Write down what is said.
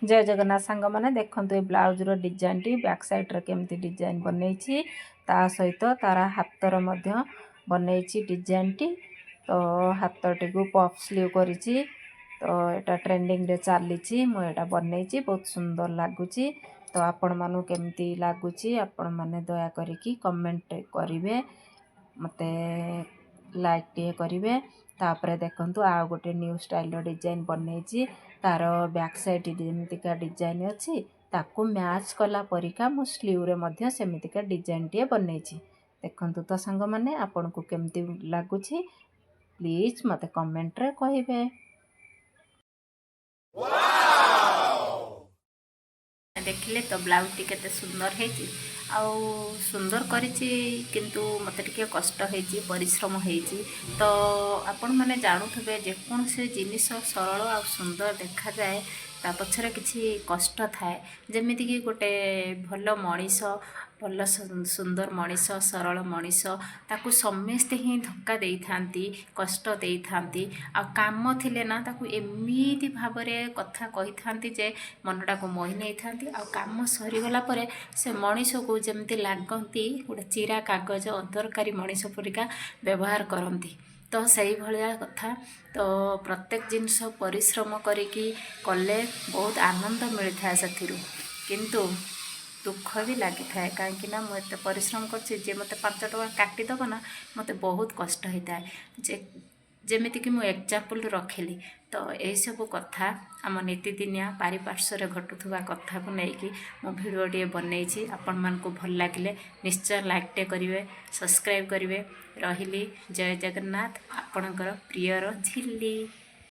ଜୟ ଜଗନ୍ନାଥ ସାଙ୍ଗମାନେ। ଦେଖନ୍ତୁ, ଏ ବ୍ଲାଉଜର ଡିଜାଇନଟି ବ୍ୟାକ୍ ସାଇଡ଼୍ରେ କେମିତି ଡିଜାଇନ ବନେଇଛି। ତା ସହିତ ତାର ହାତର ମଧ୍ୟ ବନେଇଛି ଡିଜାଇନଟି। ତ ହାତଟିକୁ ପଫ୍ ସ୍ଲିଭ୍ କରିଛି। ତ ଏଇଟା ଟ୍ରେଣ୍ଡିଙ୍ଗରେ ଚାଲିଛି। ମୁଁ ଏଇଟା ବନେଇଛି, ବହୁତ ସୁନ୍ଦର ଲାଗୁଛି। ତ ଆପଣମାନଙ୍କୁ କେମିତି ଲାଗୁଛି, ଆପଣମାନେ ଦୟା କରିକି କମେଣ୍ଟ କରିବେ, ମୋତେ ଲାଇକ୍ ଟିକେ କରିବେ। ତାପରେ ଦେଖନ୍ତୁ, ଆଉ ଗୋଟେ ନ୍ୟୁ ଷ୍ଟାଇଲର ଡିଜାଇନ ବନେଇଛି। ତାର ବ୍ୟାକ୍ ସାଇଡ଼୍ ଯେମିତିକା ଡିଜାଇନ ଅଛି, ତାକୁ ମ୍ୟାଚ୍ କଲା ପରିକା ମୁଁ ସ୍ଲିଭ୍ରେ ମଧ୍ୟ ସେମିତିକା ଡିଜାଇନଟିଏ ବନେଇଛି। ଦେଖନ୍ତୁ ତ ସାଙ୍ଗମାନେ, ଆପଣଙ୍କୁ କେମିତି ଲାଗୁଛି, ପ୍ଲିଜ୍ ମୋତେ କମେଣ୍ଟରେ କହିବେ। ଦେଖିଲେ ତ ବ୍ଲାଉଜଟି କେତେ ସୁନ୍ଦର ହେଇଛି। ଆଉ ସୁନ୍ଦର କରିଛି, କିନ୍ତୁ ମୋତେ ଟିକେ କଷ୍ଟ ହେଇଛି, ପରିଶ୍ରମ ହେଇଛି। ତ ଆପଣମାନେ ଜାଣୁଥିବେ, ଯେକୌଣସି ଜିନିଷ ସରଳ ଆଉ ସୁନ୍ଦର ଦେଖାଯାଏ, ତା ପଛରେ କିଛି କଷ୍ଟ ଥାଏ। ଯେମିତିକି ଗୋଟେ ଭଲ ମଣିଷ, ଭଲ ସୁନ୍ଦର ମଣିଷ, ସରଳ ମଣିଷ, ତାକୁ ସମସ୍ତେ ହିଁ ଧକ୍କା ଦେଇଥାନ୍ତି, କଷ୍ଟ ଦେଇଥାନ୍ତି। ଆଉ କାମ ଥିଲେ ନା ତାକୁ ଏମିତି ଭାବରେ କଥା କହିଥାନ୍ତି ଯେ ମନଟାକୁ ମୋହି ନେଇଥାନ୍ତି। ଆଉ କାମ ସରିଗଲା ପରେ ସେ ମଣିଷକୁ ଯେମିତି ଲାଗନ୍ତି ଗୋଟେ ଚିରା କାଗଜ, ଅଦରକାରୀ ମଣିଷ ପରିକା ବ୍ୟବହାର କରନ୍ତି। ତ ସେଇଭଳିଆ କଥା। ତ ପ୍ରତ୍ୟେକ ଜିନିଷ ପରିଶ୍ରମ କରିକି କଲେ ବହୁତ ଆନନ୍ଦ ମିଳିଥାଏ ସେଥିରୁ, କିନ୍ତୁ ଦୁଃଖ ବି ଲାଗିଥାଏ। କାହିଁକି ନା ମୁଁ ଏତେ ପରିଶ୍ରମ କରିଛି, ଯିଏ ମୋତେ 5 ଟଙ୍କା କାଟିଦେବ ନା, ମୋତେ ବହୁତ କଷ୍ଟ ହେଇଥାଏ। ଯେ ଯେମିତିକି ମୁଁ ଏକ୍ଜାମ୍ପଲ୍ ରଖିଲି। ତ ଏଇସବୁ କଥା, ଆମ ନୀତିଦିନିଆ ପାରିପାର୍ଶ୍ୱରେ ଘଟୁଥିବା କଥାକୁ ନେଇକି ମୁଁ ଭିଡ଼ିଓଟିଏ ବନେଇଛି। ଆପଣମାନଙ୍କୁ ଭଲ ଲାଗିଲେ ନିଶ୍ଚୟ ଲାଇକ୍ଟେ କରିବେ, ସବସ୍କ୍ରାଇବ୍ କରିବେ। ରହିଲି, ଜୟ ଜଗନ୍ନାଥ। ଆପଣଙ୍କର ପ୍ରିୟର ଝିଲ୍ଲି।